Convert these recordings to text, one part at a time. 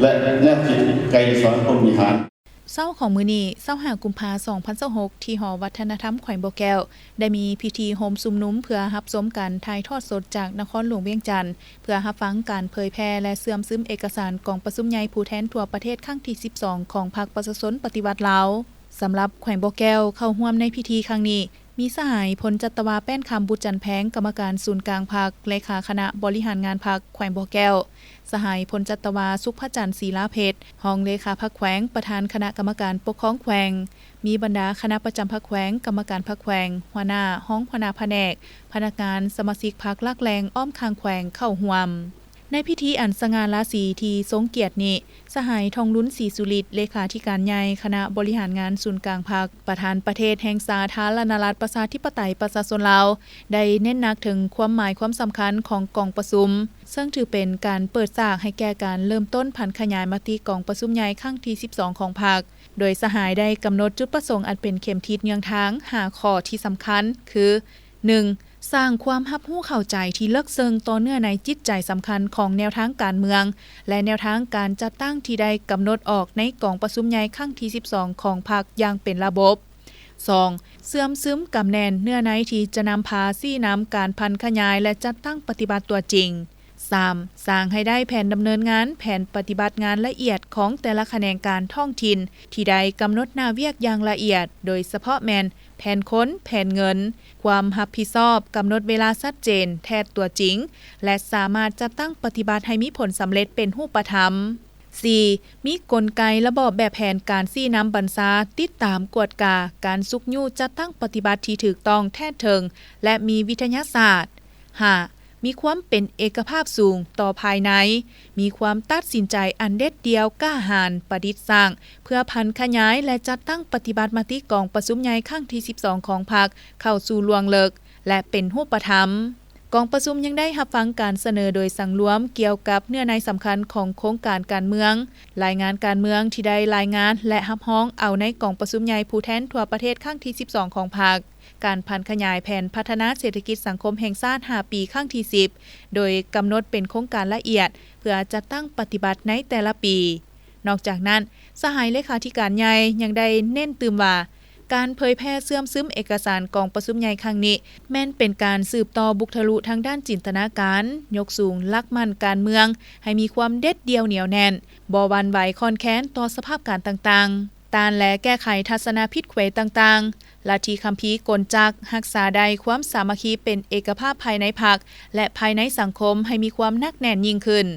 ແລະ ແນວຄິດໄກສອນພົມວິຫານ. ເຊົ້າຂອງມື້ນີ້ ຊາວຫ້າ ກຸມພາ ສອງພັນຊາວຫົກ ທີ່ຫໍວັດທະນະທຳແຂວງບໍ່ແກ້ວ ໄດ້ມີພິທີໂຮມຊຸມນຸມເພື່ອຮັບຊົມການຖ່າຍທອດສົດຈາກນະຄອນຫຼວງວຽງຈັນ ເພື່ອຮັບຟັງການເຜີຍແຜ່ ແລະ ເຊື່ອມຊຶມເອກະສານກອງປະຊຸມໃຫຍ່ຜູ້ແທນທົ່ວປະເທດຄັ້ງທີສິບສອງ ຂອງພັກປະຊາຊົນປະຕິວັດລາວ. ສຳລັບແຂວງບໍ່ແກ້ວ ເຂົ້າຮ່ວມໃນພິທີຄັ້ງນີ້ ມີສະຫາຍ ພົນຈັດຕະວາ ແປ້ນຄຳ ບຸດຈັນແພງ ກຳມະການສູນກາງພັກ, ເລຂາຄະນະບໍລິຫານງານພັກແຂວງບໍ່ແກ້ວ, ສະຫາຍ ພົນຈັດຕະວາ ສຸກພະຈັນ ສີລາເພັດ ຮອງເລຂາພັກແຂວງ, ປະທານຄະນະກຳມະການປົກຄອງແຂວງ, ມີບັນດາຄະນະປະຈຳພັກແຂວງ, ກຳມະການພັກແຂວງ, ຫົວໜ້າ, ຮອງຫົວໜ້າພະແນກ, ພະນັກງານ, ສະມາຊິກພັກຫຼັກແຫຼ່ງອ້ອມຂ້າງແຂວງເຂົ້າຮ່ວມ. ໃນພິທີອັນສະຫງ່າລາສີທີ່ຊົງກຽດນີ້, ສະຫາຍ ທອງລຸນ ສີສຸລິດ ເລຂາທິການໃຫຍ່ຄະນະບໍລິຫານງານສູນກາງພັກ, ປະທານປະເທດແຫ່ງສາທາລະນະລັດ ປະຊາທິປະໄຕ ປະຊາຊົນລາວ ໄດ້ເນັ້ນໜັກເຖິງຄວາມໝາຍຄວາມສຳຄັນຂອງກອງປະຊຸມ, ເຊິ່ງຖືເປັນການເປີດສາກໃຫ້ແກ່ການເລີ່ມຕົ້ນຜັນຂະຫຍາຍມະຕິກອງປະຊຸມໃຫຍ່ຄັ້ງທີສິບສອງຂອງພັກ, ໂດຍສະຫາຍໄດ້ກຳນົດຈຸດປະສົງອັນເປັນເຂັມທິດເຍືອງທາງຫ້າຂໍ້ທີ່ສຳຄັນ ຄື ໜຶ່ງ, ສ້າງຄວາມຮັບຮູ້ເຂົ້າໃຈທີ່ເລິກເຊິ່ງຕໍ່ເນື້ອໃນຈິດໃຈສຳຄັນຂອງແນວທາງການເມືອງ ແລະ ແນວທາງການຈັດຕັ້ງທີ່ໄດ້ກຳນົດອອກໃນກອງປະຊຸມໃຫຍ່ຄັ້ງທີສິບສອງຂອງພັກຢ່າງເປັນລະບົບ. ສອງ, ເຊື່ອມຊຶມກຳແໜ້ນເນື້ອໃນທີ່ຈະນຳພາຊີ້ນຳການຜັນຂະຫຍາຍ ແລະ ຈັດຕັ້ງປະຕິບັດຕົວຈິງ. ສາມ, ສ້າງໃຫ້ໄດ້ແຜນດຳເນີນງານ, ແຜນປະຕິບັດງານລະອຽດຂອງແຕ່ລະຂະແໜງການທ້ອງຖິ່ນ ທີ່ໄດ້ກຳນົດໜ້າວຽກຢ່າງລະອຽດ, ໂດຍສະເພາະແມ່ນແຜນຄົນ, ແຜນເງິນ, ຄວາມຮັບຜິດຊອບ, ກຳນົດເວລາຊັດເຈນ, ແທດຕົວຈິງ ແລະ ສາມາດຈັດຕັ້ງປະຕິບັດໃຫ້ມີຜົນສຳເລັດເປັນຮູບປະທຳ. ສີ່, ມີກົນໄກລະບອບແບບແຜນການຊີ້ນຳບັນຊາ, ຕິດຕາມກວດກາ, ການຊຸກຍູ້ຈັດຕັ້ງປະຕິບັດທີ່ຖືກຕ້ອງ, ແທດເຖິງ ແລະ ມີວິທະຍາສາດ. ຫ້າ, ມີຄວາມເປັນເອກະພາບສູງຕໍ່ພາຍໃນ, ມີຄວາມຕັດສິນໃຈອັນເດັດດ່ຽວ, ກ້າຫານ, ປະດິດສ້າງ ເພື່ອຜັນຂະຫຍາຍ ແລະ ຈັດຕັ້ງປະຕິບັດມະຕິກອງປະຊຸມໃຫຍ່ຄັ້ງທີສິບສອງຂອງພັກເຂົ້າສູ່ລວງເລິກ ແລະ ເປັນຮູບປະທຳ. ກອງປະຊຸມຍັງໄດ້ຮັບຟັງການສະເໜີໂດຍສັງລວມກ່ຽວກັບເນື້ອໃນສຳຄັນຂອງໂຄງການການເມືອງ, ລາຍງານການເມືອງທີ່ໄດ້ລາຍງານ ແລະ ຮັບຮອງເອົາໃນກອງປະຊຸມໃຫຍ່ຜູ້ແທນທົ່ວປະເທດຄັ້ງທີສິບສອງຂອງພັກ, ການຜັນຂະຫຍາຍແຜນພັດທະນາເສດຖະກິດສັງຄົມແຫ່ງຊາດຫ້າປີຄັ້ງທີສິບ ໂດຍກຳນົດເປັນໂຄງການລະອຽດເພື່ອຈັດຕັ້ງປະຕິບັດໃນແຕ່ລະປີ. ນອກຈາກນັ້ນ, ສະຫາຍເລຂາທິການໃຫຍ່ຍັງໄດ້ເນັ້ນຕື່ມວ່າ, ການເຜີຍແຜ່ເຊື່ອມຊຶມເອກະສານກອງປະຊຸມໃຫຍ່ຄັ້ງນີ້ ແມ່ນເປັນການສືບຕໍ່ບຸກທະລຸທາງດ້ານຈິນຕະນາການ, ຍົກສູງຫຼັກໝັ້ນການເມືອງໃຫ້ມີຄວາມເດັດດ່ຽວໜຽວແໜ້ນ, ບໍ່ຫວັ່ນໄຫວຄອນແຄນຕໍ່ສະພາບການຕ່າງໆ, ຕ້ານ ແລະ ແກ້ໄຂທັດສະນະຜິດແຂວຕ່າງໆ, ລັດທິຄຳພີກົນຈັກ, ຮັກສາໄດ້ຄວາມສາມັກຄີເປັນເອກະພາບພາຍໃນພັກ ແລະ ພາຍໃນສັງຄົມໃຫ້ມີຄວາມໜັກແໜ້ນຍິ່ງຂຶ້ນ,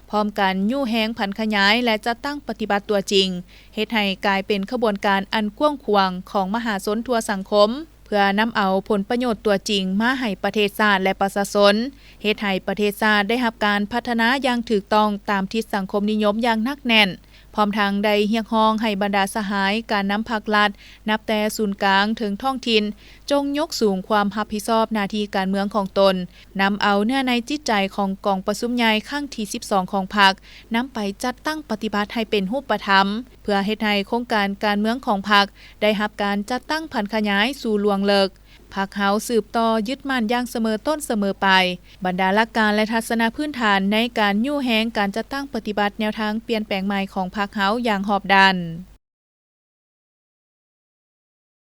ພ້ອມກັນຍູ້ແຮງຜັນຂະຫຍາຍ ແລະ ຈັດຕັ້ງປະຕິບັດຕົວຈິງ, ເຮັດໃຫ້ກາຍເປັນຂະບວນການອັນກວ້າງຂວາງຂອງມະຫາຊົນທົ່ວສັງຄົມ, ເພື່ອນຳເອົາຜົນປະໂຫຍດຕົວຈິງມາໃຫ້ປະເທດຊາດ ແລະ ປະຊາຊົນ, ເຮັດໃຫ້ປະເທດຊາດໄດ້ຮັບການພັດທະນາຢ່າງຖືກຕ້ອງຕາມທິດສັງຄົມນິຍົມຢ່າງໜັກແໜ້ນ. ພ້ອມທັງໄດ້ຮຽກຮ້ອງໃຫ້ບັນດາສະຫາຍການນຳພັກລັດ ນັບແຕ່ສູນກາງເຖິງທ້ອງຖິ່ນ, ຈົ່ງຍົກສູງຄວາມຮັບຜິດຊອບໜ້າທີ່ການເມືອງຂອງຕົນ, ນຳເອົາເນື້ອໃນຈິດໃຈຂອງກອງປະຊຸມໃຫຍ່ຄັ້ງທີສິບສອງຂອງພັກ ນຳໄປຈັດຕັ້ງປະຕິບັດໃຫ້ເປັນຮູບປະທຳ, ເພື່ອເຮັດໃຫ້ໂຄງການການເມືອງຂອງພັກໄດ້ຮັບການຈັດຕັ້ງຜັນຂະຫຍາຍສູ່ລວງເລິກ. ພັກເຮົາສືບຕໍ່ຍຶດໝັ້ນຢ່າງສະເໝີຕົ້ນສະເໝີປາຍ ບັນດາຫຼັກການ ແລະ ທັດສະນະພື້ນຖານໃນການຍູ້ແຮງການຈັດຕັ້ງປະຕິບັດແນວທາງປ່ຽນແປງໃໝ່ຂອງພັກເຮົາຢ່າງຮອບດ້ານ.